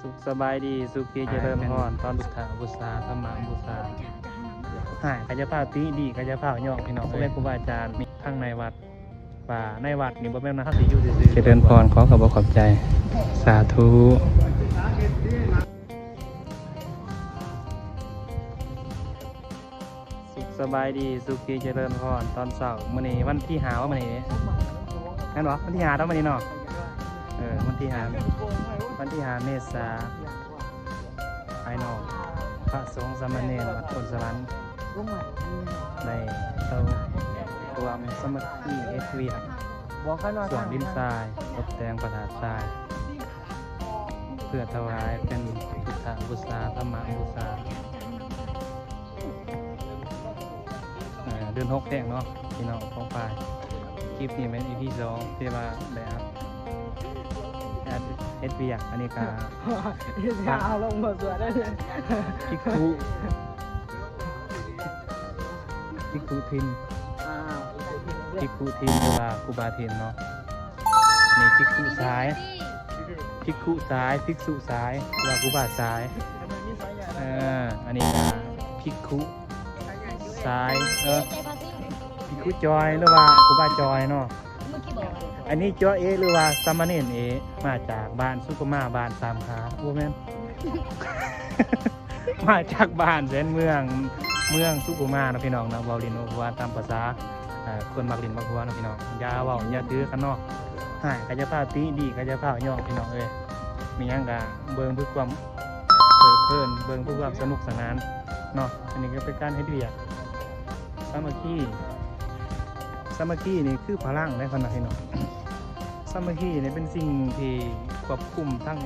ສຸກສະບາຍດີ ສຸຂີຈະເລີນພອນ ຕອນພຸດທະບູຊາ ທຳມະບູຊາ ຮ້າຍກະຢ່າຟ້າວຕິ ດີກະຢ່າຟ້າວຍອກ ພີ່ນ້ອງ ເອີຍ ພໍ່ແມ່ຄູບາອາຈານ ທັງໃນວັດ ວ່າໃນວັດນີ້ບໍ່ແມ່ນວ່າເຮົາຊິຢູ່ຊື່ໆ ຈະເລີນພອນ ຂໍຂອບອົກຂອບໃຈ ສາທຸ. ສຸກສະບາຍດີ ສຸຂີຈະເລີນພອນ ຕອນເຊົ້າ ມື້ນີ້ວັນທີຫ້າ ມື້ນີ້ ແມ່ນບໍ່? ວັນທີຫ້າເນາະ ມື້ນີ້ເນາະ ເອີ ວັນທີຫ້າ ວັນທີຫ້າ ເມສາ ອ້າຍນ້ອງພະສົງສາມະເນນວັດໂພນສະຫວັນ ໄດ້ເຂົ້າຮ່ວມສາມັກຄີເຮັດວຽກ ສວນດິນຊາຍ ຕົບແຕ່ງພະທາດຊາຍ ເພື່ອຖວາຍເປັນພຸດທະບູຊາ ທຳມະບູຊາ ເອີ ເດືອນຫົກແທ້ງເນາະ ພີ່ນ້ອງປ້ອງປາຍ ຄລິບນີ້ແມ່ນ ອີພີ ສອງ ທີ່ວ່າໄດ້ອັບ ເຮັດວຽກ ອັນນີ້ກະ ເອົາລົງບໍ່ສວຍເດີ ພິກຂຸ ພິກຂຸຖິ່ນ ພິກຂຸຖິ່ນ ຫຼືວ່າຄູບາຖິ່ນເນາະ ນີ້ພິກຂຸຊາຍ ພິກຂຸຊາຍ ພິກສຸຊາຍ ຫຼືວ່າຄູບາຊາຍ ເອີ ອັນນີ້ກະພິກຂຸຊາຍ ເອີ ພິກຂຸຈອຍ ຫຼືວ່າຄູບາຈອຍເນາະ ອັນນີ້ຈອຍເອ ຫຼືວ່າສາມະເນນເອ ມາຈາກບ້ານສຸຂຸມາ ບ້ານສາມຂາ ບໍ່ແມ່ນ ມາຈາກບ້ານແສນເມືອງ ເມືອງສຸຂຸມາເນາະ ພີ່ນ້ອງເນາະ ເວົ້າຫຼິ້ນເວົ້າຫົວຕາມພາສາ ເອີ ຄົນມັກຫຼິ້ນມັກຫົວເນາະ ພີ່ນ້ອງ ຢ່າເວົ້າຢ່າຖືກັນເນາະ ຮ້າຍກະຢ່າຟ້າວຕິ ດີກະຢ່າຟ້າວຍອກ ພີ່ນ້ອງເອີຍ ມີຫຍັງກະເບິ່ງເພື່ອຄວາມເພີດເພີນ ເບິ່ງເພື່ອຄວາມສະໜຸກສະໜານເນາະ ອັນນີ້ກະເປັນການເຮັດວຽກ ສາມັກຄີ ສາມັກຄີນີ້ຄືພະລັງເດ້ ເພິ່ນວ່າ ພີ່ນ້ອງ ສາມັກຄີນີ້ເປັນສິ່ງທີ່ຄວບຄຸມທັງ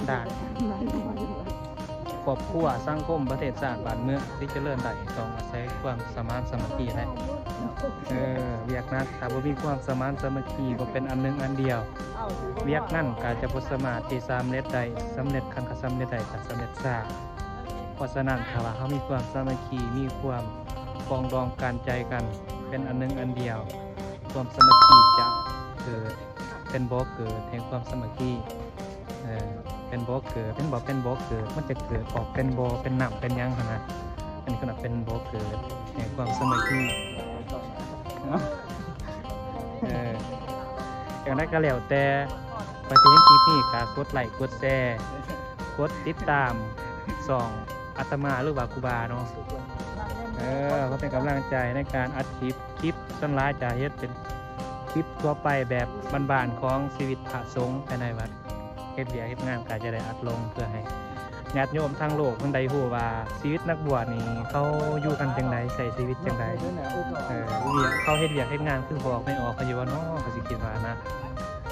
ດ້ານຄອບຄົວ ສັງຄົມ ປະເທດຊາດ ບ້ານເມືອງ ທີ່ຈະເລີນໄດ້ ຕ້ອງອາໄສຄວາມສະໝານສາມັກຄີແຫຼະ ເອີ ວຽກໜັກ ຖ້າບໍ່ມີຄວາມສະໝານສາມັກຄີ ບໍ່ເປັນອັນໜຶ່ງອັນດຽວ ວຽກນັ້ນກະຈະບໍ່ສາມາດທີ່ສຳເລັດໄດ້ ສຳເລັດຄັນກະສຳເລັດໄດ້ ກະສຳເລັດຊ້າ ເພາະສະນັ້ນ ຖ້າວ່າເຮົາມີຄວາມສາມັກຄີ ມີຄວາມປອງດອງການໃຈກັນ ເປັນອັນໜຶ່ງອັນດຽວ ຄວາມສາມັກຄີຈະເກີດ ເປັນບໍ່ເກີດແຫ່ງຄວາມສາມັກຄີ ເອີ ເປັນບໍ່ເກີດ ເປັນບໍ່ ເປັນບໍ່ເກີດ ມັນຈະເກີດອອກເປັນບໍ່ ເປັນນ້ຳ ເປັນຫຍັງຫັ້ນນະ ອັນນີ້ເອີ້ນວ່າເປັນບໍ່ເກີດແຫ່ງຄວາມສາມັກຄີ ເອີ ຈັ່ງໃດກະແລ້ວແຕ່ ໃຜທີ່ເຫັນຄລິບນີ້ກະກົດໄລ້ ກົດແຊ ກົດຕິດຕາມຊ່ອງອາດຕະມາ ຫຼືວ່າຄູບາເນາະ ເອີ ເພື່ອເປັນກຳລັງໃຈໃນການອັດຄລິບ ຄລິບສ່ວນຫຼາຍຈະເຮັດເປັນຄລິບທົ່ວໄປແບບບ້ານໆ ຂອງຊີວິດພະສົງພາຍໃນວັດ ເຮັດວຽກເຮັດງານກະຈະໄດ້ອັດລົງ ເພື່ອໃຫ້ຍາດໂຍມທາງໂລກເພິ່ນໄດ້ຮູ້ວ່າຊີວິດນັກບວດນີ້ເຂົາຢູ່ກັນຈັ່ງໃດ ໃຊ້ຊີວິດຈັ່ງໃດ ເອີ ວຽກ ເຂົາເຮັດວຽກເຮັດງານຄືຫອກໄມ້ອອກພາຍຸເນາະ ເຂົາຊິຄິດວ່ານະ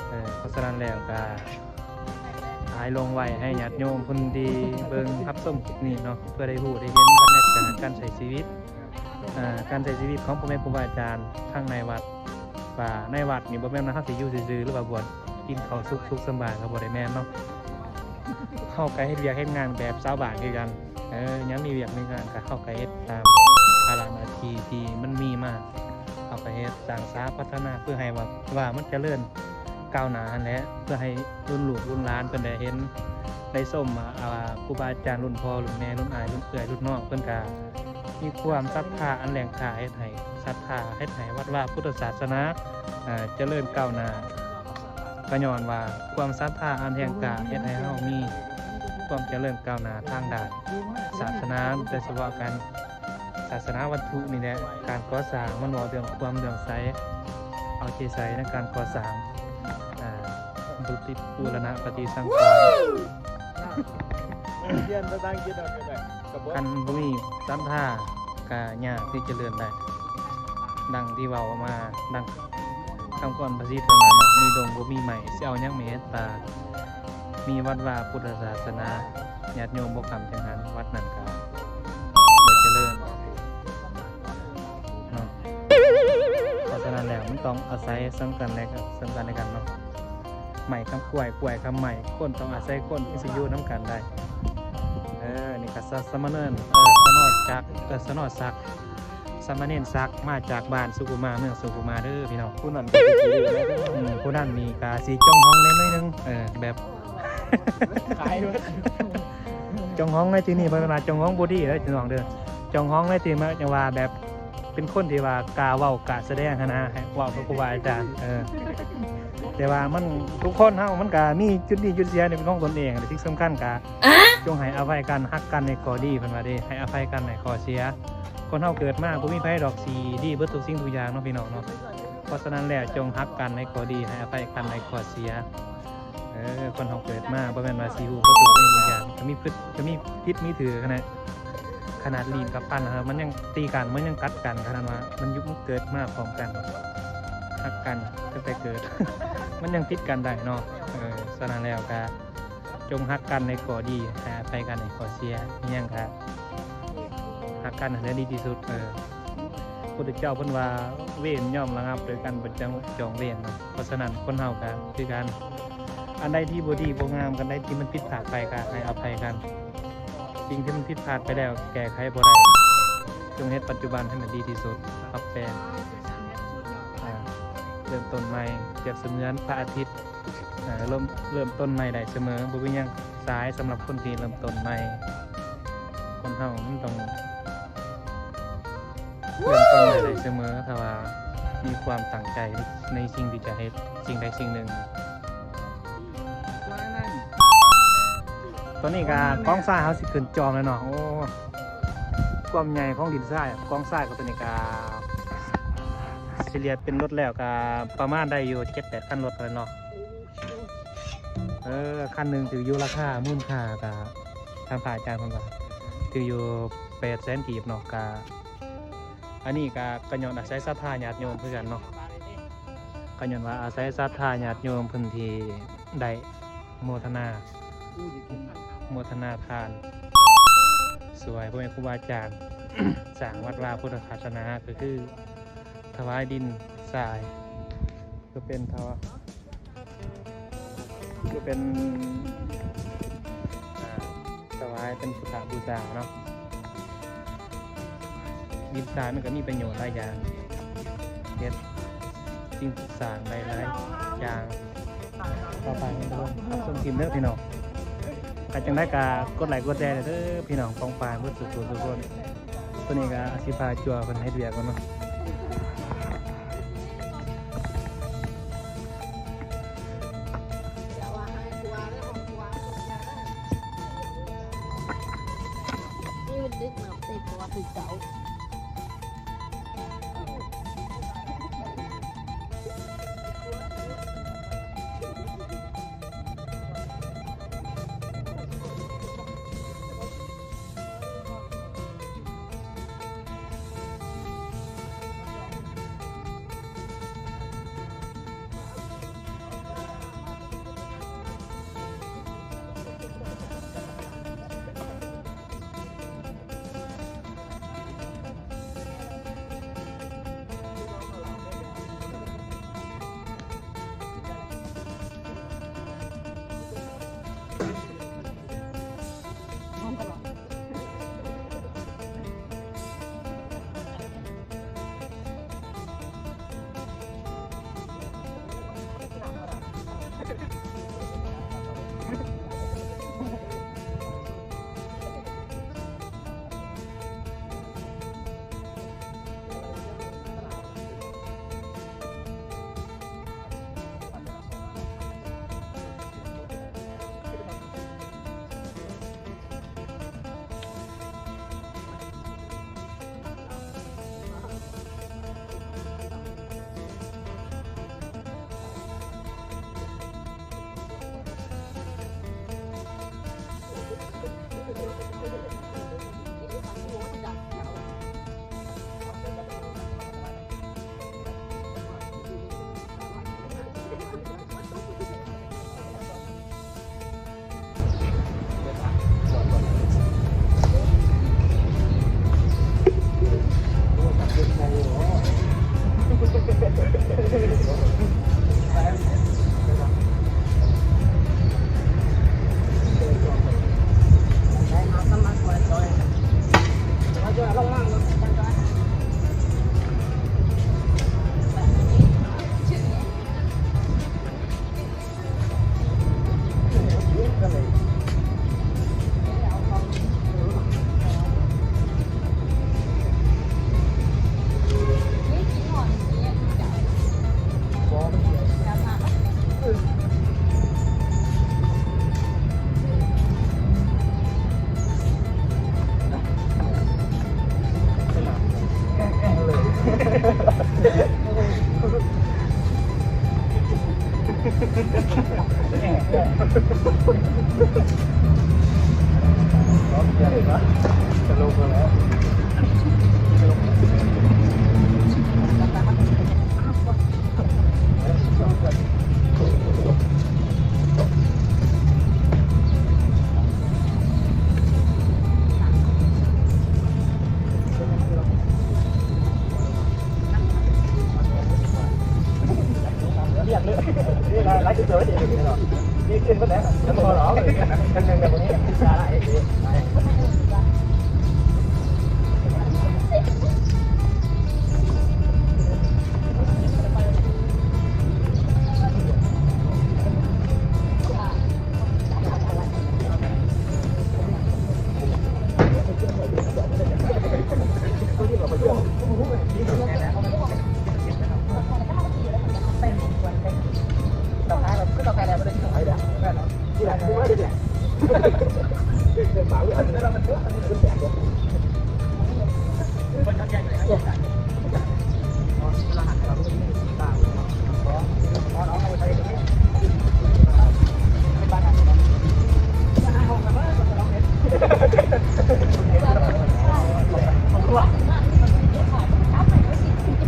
ເອີ ເພາະສະນັ້ນແລ້ວກະ ຖ່າຍລົງໄວ້ໃຫ້ຍາດໂຍມເພິ່ນທີ່ເບິ່ງຮັບຊົມຄລິບນີ້ເນາະ ເພື່ອໄດ້ຮູ້ໄດ້ເຫັນບັນຍາກາດການໃຊ້ຊີວິດ ເອີ ການໃຊ້ຊີວິດຂອງພໍ່ແມ່ຄູບາອາຈານທັງໃນວັດ ວ່າໃນວັດນີ້ບໍ່ແມ່ນວ່າເຮົາຊິຢູ່ຊື່ໆ ຫຼືວ່າບວດກິນເຂົ້າສຸກໆ ສຳບາຍ ກະບໍ່ໄດ້ແມ່ນເນາະ ເຮົາກະເຮັດວຽກເຮັດງານແບບຊາວບ້ານຄືກັນ ເອີ ຍາມມີວຽກມີງານກະເຮົາກະເຮັດຕາມພາລະໜ້າທີ່ທີ່ມັນມີມາ ເຮົາກະເຮັດສ້າງສາພັດທະນາ ເພື່ອໃຫ້ວ່າ ວ່າມັນຈະເລີນ ກ້າວໜ້າຫັ້ນແຫຼະ ເພື່ອໃຫ້ລຸ້ນລູກລຸ້ນຫຼານເພິ່ນໄດ້ເຫັນໄດ້ຊົມ ອ່າ ຄູບາອາຈານລຸ້ນພໍ່ລຸ້ນແມ່ລຸ້ນອ້າຍລຸ້ນເອື້ອຍລຸ້ນນ້ອງ ເພິ່ນກະມີຄວາມສັດທາອັນແຮງກ້າ ເຮັດໃຫ້ສັດທາ ເຮັດໃຫ້ວັດວາພຸດທະສາສະໜາ ເອີ ຈະເລີນກ້າວໜ້າ ກະຍ້ອນວ່າຄວາມສັດທາອັນແຮງກ້າ ເຮັດໃຫ້ເຮົາມີຄວາມຈະເລີນກ້າວໜ້າທາງດ້ານສາສະໜາ ໂດຍສະເພາະການ ສາສະໜາວັດຖຸນີ້ແຫຼະ ການກໍ່ສ້າງມັນເວົ້າເລື່ອງຄວາມເລື່ອມໃສ ເອົາໃຈໃສ່ໃນການກໍ່ສ້າງ ອ່າ ບຸຕິ ບູລະນະ ປະຕິສັງຂອນ ຮຽນພາສາອັງກິດເອົາກໍໄດ້ ຄັນບໍ່ມີສັດທາກະຍາກທີ່ຈະເລີນໄດ້ ດັ່ງທີ່ເວົ້າມາ ດັ່ງ ຄຳຂວັນພາສີເຖິງວ່າເນາະ ມີດົງບໍ່ມີໄມ້ ຊິເອົາຫຍັງມາເຮັດປ່າ ມີວັດວາພຸດທະສາສະໜາ ຍາດໂຍມບໍ່ຄ້ຳຈັງຫັນ ວັດນັ້ນກະບໍ່ຈະເລີນເນາະ ເພາະສະນັ້ນແລ້ວມັນຕ້ອງອາໄສເຊິ່ງກັນແລະກັນ ເຊິ່ງກັນແລະກັນເນາະ ໄມ້ຄ້ຳກ້ວຍ ກ້ວຍຄ້ຳໄມ້ ຄົນຕ້ອງອາໄສຄົນຈຶ່ງຊິຢູ່ນຳກັນໄດ້ ເອີ ນີ້ກະສະ ສາມະເນນ ເອີ ສານອດຈັກ ເອີ ສານອດສັກ ສາມະເນນສັກ ມາຈາກບ້ານສຸຂຸມາ ເມືອງສຸຂຸມາເດີພີ່ນ້ອງ ຜູ້ນັ້ນກະຊິ ອືມ ຜູ້ນັ້ນນີ້ກະຊິຈົ່ງຮອງແດ່ໜ້ອຍໜຶ່ງ ເອີ ແບບ ຂາຍເບິດ. ເຈົ້າຂອງໃນທີ່ນີ້ເພິ່ນວ່າເຈົ້າຂອງບໍ່ດີເດີພີ່ນ້ອງເດີ. ເຈົ້າຂອງໃນທີ່ມາ ຈັ່ງວ່າແບບ ເປັນຄົນທີ່ວ່າກ້າເວົ້າກ້າສະແດງຫັ້ນນະ ໃຫ້ເວົ້າກັບຄູບາອາຈານ. ເອີ ແຕ່ວ່າມັນ ທຸກຄົນເຮົາມັນກະມີຈຸດດີຈຸດເສຍໃນຂອງຕົນເອງ. ແລະ ສິ່ງສຳຄັນກະ ຈົ່ງໃຫ້ອະໄພກັນ ຮັກກັນໃນຂໍ້ດີ ເພິ່ນວ່າເດ້ ໃຫ້ອະໄພກັນໃນຂໍ້ເສຍ. ຄົນເຮົາເກີດມາບໍ່ມີໃຜດອກຊິດີເບິດທຸກສິ່ງທຸກຢ່າງເນາະ ພີ່ນ້ອງເນາະ. ເພາະສະນັ້ນແລ້ວ ຈົ່ງຮັກກັນໃນຂໍ້ດີ ໃຫ້ອະໄພກັນໃນຂໍ້ເສຍ. ເອີ ຄົນເຮົາເກີດມາບໍ່ແມ່ນວ່າຊິຮູ້ເບິດທຸກສິ່ງທຸກຢ່າງ. ກະມີຜິດ ກະມີຜິດມີຖືກຫັ້ນແຫຼະ. ຂະໜາດລີ້ນກັບຟັນ ມັນຍັງຕີກັນ ມັນຍັງກັດກັນ. ຂະໜາດວ່າມັນຢູ່ ມັນເກີດມາພ້ອມກັນ ຮັກກັນຕັ້ງແຕ່ເກີດ ມັນຍັງຕິດກັນໄດ້ເນາະ. ເອີ ສະນັ້ນແລ້ວກະ ຈົ່ງຮັກກັນໃນຂໍ້ດີ ໃຫ້ອະໄພກັນໃນຂໍ້ເສຍ. ອີຫຍັງກະຮັກກັນຫັ້ນແຫຼະດີທີ່ສຸດ. ເອີ ພຸດທະເຈົ້າເພິ່ນວ່າ ເວນຍ່ອມລະງັບໂດຍການບໍ່ຈອງ ຈອງເວນເນາະ. ເພາະສະນັ້ນຄົນເຮົາກະຄືກັນ ອັນໃດທີ່ບໍ່ດີບໍ່ງາມ ອັນໃດທີ່ມັນຜິດພາດໄປກະໃຫ້ອະໄພກັນ. ສິ່ງທີ່ມັນຜິດພາດໄປແລ້ວແກ້ໄຂບໍ່ໄດ້ ຈົ່ງເຮັດປັດຈຸບັນໃຫ້ມັນດີທີ່ສຸດ ປັບແປງ ເລີ່ມຕົ້ນໃໝ່. ປຽບສະເໝືອນພະອາທິດ ເລີ່ມ ເລີ່ມຕົ້ນໃໝ່ໄດ້ສະເໝີ ບໍ່ມີຫຍັງສາຍສຳລັບຄົນທີ່ເລີ່ມຕົ້ນໃໝ່. ຄົນເຮົາມັນຕ້ອງ ເລີ່ມຕົ້ນໃໝ່ໄດ້ສະເໝີ ຖ້າວ່າມີຄວາມຕັ້ງໃຈໃນສິ່ງທີ່ຈະເຮັດສິ່ງໃດສິ່ງໜຶ່ງ. ຕອນນີ້ກະກອງຊາຍເຮົາຊິຂຶ້ນຈອມແລ້ວເນາະ. ໂອ້ ຄວາມໃຫຍ່ຂອງດິນຊາຍ ກອງຊາຍກະຕົວນີ້ກະ ສະເລ່ຍເປັນລົດແລ້ວກະປະມານໄດ້ຢູ່ເຈັດແປດຄັນລົດແລ້ວເນາະ. ເອີ ຄັນໜຶ່ງຖືຢູ່ລາຄາ ມູນຄ່າກະ ທາງພະອາຈານເພິ່ນວ່າຖືຢູ່ແປດແສນກີບເນາະ. ກະ ອັນນີ້ກະ ກະຍ້ອນອາໄສສັດທາຍາດໂຍມຄືກັນເນາະ. ກະຍ້ອນວ່າອາໄສສັດທາຍາດໂຍມເພິ່ນທີ່ໄດ້ໂມທະນາ ໂມທະນາທານຊ່ວຍພໍ່ແມ່ຄູບາອາຈານ ສ້າງວັດວາພຸດທະສາສະໜາ ກະຄືຖວາຍດິນຊາຍ ເພື່ອເປັນຖວາຍ ຄືເປັນ ອ່າ ຖວາຍເປັນພຸດທະບູຊາເນາະ. ດິນຊາຍມັນກະມີປະໂຫຍດຫຼາຍຢ່າງ ເຮັດສິ່ງສ້າງໄດ້ຫຼາຍຢ່າງ. ຕໍ່ໄປເຮົາມາເບິ່ງຮັບຊົມຄລິບເດີພີ່ນ້ອງ. ກະຈັ່ງໃດກະກົດໄລກົດແຊເດີພີ່ນ້ອງ ປ້ອງປາຍເບິດສູ່ຜູ້ສູ່ຄົນ. ໂຕນີ້ກະຊິພາຈົວເພິ່ນເຮັດວຽກກ່ອນເນາະ.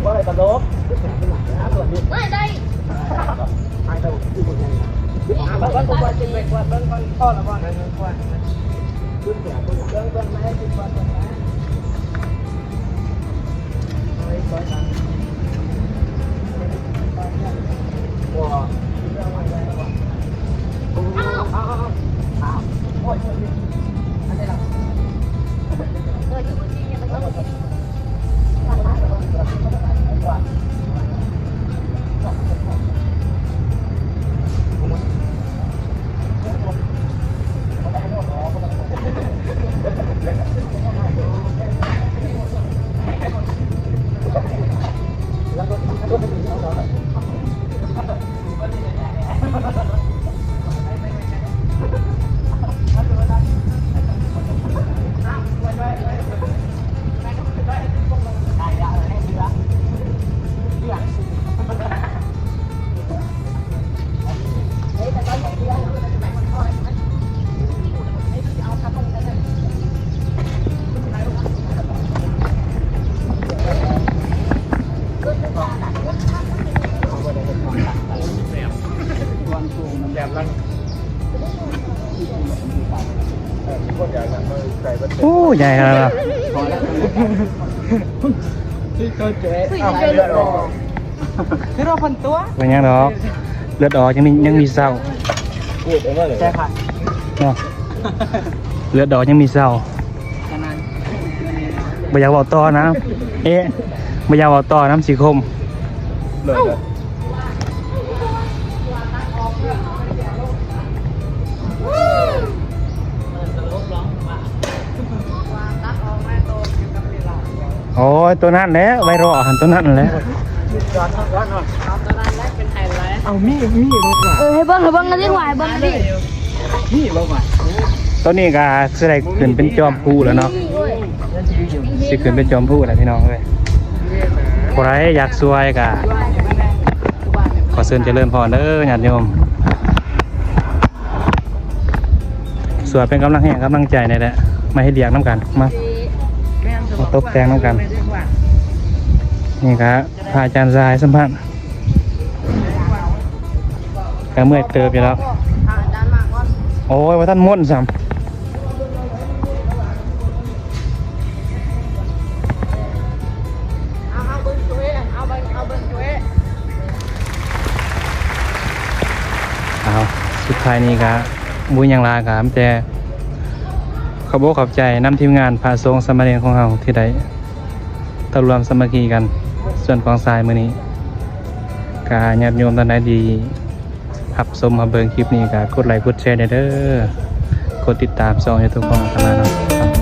ບໍ່ໄດ້ຕະຫຼົກ ບໍ່ໄດ້ ເບິ່ງກ່ອນ ເບິ່ງກ່ອນ ພໍແລ້ວບໍ່ ເບິ່ງກ່ອນ ເບິ່ງ ເບິ່ງແດ່ ເບິ່ງກ່ອນ ເບິ່ງແດ່. ໂອ້ ໃຫຍ່ຂະໜາດນັ້ນ ຄືວ່າເພິ່ນຕົວະ ບໍ່ເປັນຫຍັງດອກ ເລືອດອອກຍັງມີ ຍັງມີເຊົາ ເນາະ ເລືອດອອກຍັງມີເຊົາ. ບໍ່ຢາກເວົ້າຕໍ່ນະ ເອະ ບໍ່ຢາກເວົ້າຕໍ່ນຳ ຊິຄົມ. ໂອ້ຍ ໂຕນັ້ນແຫຼະ ໄວຣັອຫັ້ນ ໂຕນັ້ນແຫຼະ. ເອົາມີດ ມີດ ເອີ ໃຫ້ເບິ່ງ ໃຫ້ເບິ່ງ ເອົາດີກວ່າ ໃຫ້ເບິ່ງ ເອົາດີ. ນີ້ບໍ່ວ່າ ຕອນນີ້ກໍຊິໄດ້ຂຶ້ນເປັນຈອມພູແລ້ວເນາະ ຊິຂຶ້ນເປັນຈອມພູແລ້ວພີ່ນ້ອງເອີຍ. ຜູ້ໃດຢາກຊ່ວຍກໍຂໍເຊີນຈະເລີນພອນເດີຍາດໂຍມ ຊ່ວຍເປັນກຳລັງແຮງກຳລັງໃຈນີ້ແຫຼະ ມາເຮັດວຽກນຳກັນ ມາ ມາຕົບແຕ່ງນຳກັນ. ນີ້ກໍພະອາຈານຊາຍສຳພັນ ກໍເມື່ອຍເຕີບຢູ່ແລ້ວ. ໂອ້ຍ ບໍ່ທັນມົ້ນຊ້ຳ. ອ້າວ ສຸດທ້າຍນີ້ກໍບໍ່ມີຫຍັງຫຼາຍ ກໍມີແຕ່ຂອບອົກຂອບໃຈນຳທີມງານພະສົງສາມະເນນຂອງເຮົາທີ່ໄດ້ ຕະລວມສາມັກຄີກັນ ສ່ວນກອງຊາຍມື້ນີ້ ກະຍາດໂຍມທ່ານໃດທີ່ຮັບຊົມຮັບເບິ່ງຄລິບນີ້ ກະກົດໄລກົດແຊແດ່ເດີ ກົດຕິດຕາມຊ່ອງຢູທູບຂອງອາດຕະມາເນາະ.